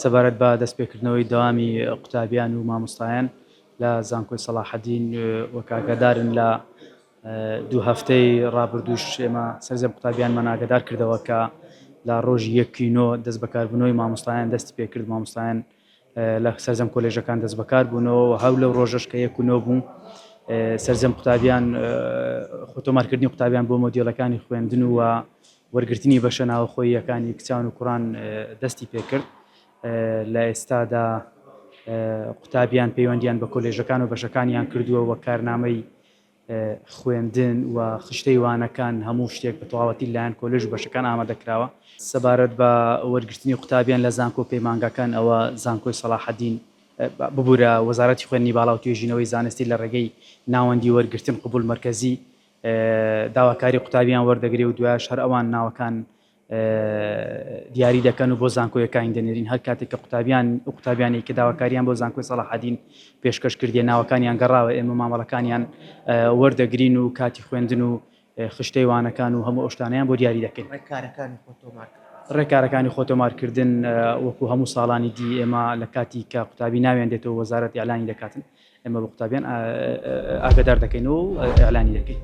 سەبارەت بە دەستپێکردنەوەی دەوامی قوتابیان و مامۆستایان لە زانکۆی سەڵاحەدین وەک ئاگادارن لە دوو هەفتەی ڕابردووش ئێمە سەرجەم قوتابیانمان ئاگادار کردەوە کە لە ڕۆژی یەکی نۆ دەست بەکاربوونەوەی مامۆستایان دەستی پێکرد مامۆستایان لە سەرجەم کۆلێژەکان دەست بەکار بوونەوە و هەر لەو ڕۆژەش کە یەک و نۆ بوو سەرجەم قوتابیان خۆتۆمارکردنی قوتابیان بۆ مۆدیلەکانی خوێندن و وەرگرتنی بەشە ناوەخۆییەکانی کچان و کوڕان دەستی پێکرد لە ئێستادا قوتابیان پەیوەندیان بە کۆلێژەکان و بەشەکانیان کردووە و کارنامەی خوێندن و خشتەی وانەکان هەموو شتێک بە تەواوەتی لایەن کۆلێژ و بەشەکان ئامادەکراوە. سەبارەت بە وەرگرتنی قوتابیان لە زانکۆ و پەیمانگاکان ئەوە زانکۆی سەڵاحەدین ببورە وەزارەتی خوێندنی باڵا و توێژینەوەی زانستی لە ڕێگەی ناوەندی وەرگرتن قبول مەرکەزی داواکاری قوتابیان وەردەگرێ و دوایش هەر ئەوان ناوەکان دیاری دەکەن و بۆ زانکۆیەکانی دەنێرین هەر کاتێک کە قوتابیان و قوتابیانی کە داواکاریان بۆ زانکۆی سەڵاحەدین پێشکەش کردیە ناوەکانیان گەڕاوە ئێمە مامەڵەکانیان وەردەگرین و کاتی خوێندن و خشتەی وانەکان و هەموو ئەو شتانەیان بۆ دیاری دەکەین. ڕێکارەکانی خۆ تۆمارکردن. ڕێکارەکانی خۆ تۆمارکردن وەکو هەموو ساڵانی دی ئێمە لە کاتی کە قوتابی ناویان دێتەوە وەزارەت ئیعلانی دەکاتن ئێمە بە قوتابیان ئاگادار دەکەینەوە و ئیعلانی دەکەین.